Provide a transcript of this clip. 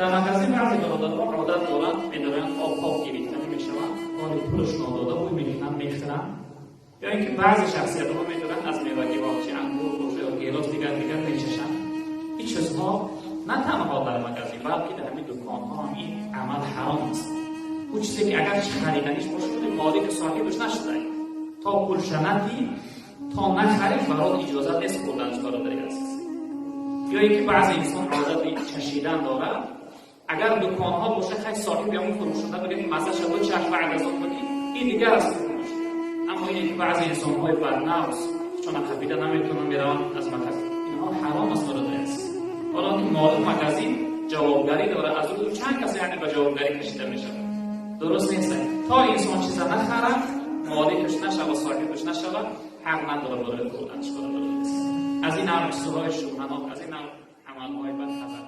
Дар магазин баъзе бародарҳо одат доранд, медоранд, об гирифтанӣ мешаванд, ҳоли пулаш надода бӯй мекунанд, мехӯранд. Ё ин ки баъзе шахсиятҳо медоранд, аз мевагиҳо, чи ангур боша ё гелос, дигар дигар мечашанд. Ин чизҳо на танҳо дар магазин, балки дар ҳамин дуконҳо ҳам ин амал ҳаром аст. Ӯ чизе ки агар хариданиш бошад, молики соҳибаш нашуда, то пулша надиҳӣ, то нахарӣ, барот иҷозат нест хӯрданаш, бародари азиз. Ё ин ки баъзе инсон одати чашидан дорад. Агар дуконҳо бошад, хай, соҳиби ҳамон фурӯшанда бигӯяд, ки маззаша бичаш, баъд аз он бидӣ, ин дигар аст ҳукмаш. Аммо ине ки баъзе инсонҳои баднафс чун қабида наметавонанд, мераванд аз магазин, инҳо ҳаром аст, бародари азиз. Ҳоло ки молик магазин ҷавобгарӣ дорад, аз ӯ чанд кас, яъне, ба ҷавобгарӣ кашида мешавад. Дуруст нест. То инсон чиза нахарад, моликаш нашавад, соҳибаш нашавад, ҳақ надорад барои хӯрданаш, бародари азиз. Аз ин навъ чизҳои шубҳанок, аз ин навъ амалҳои бад ҳазар.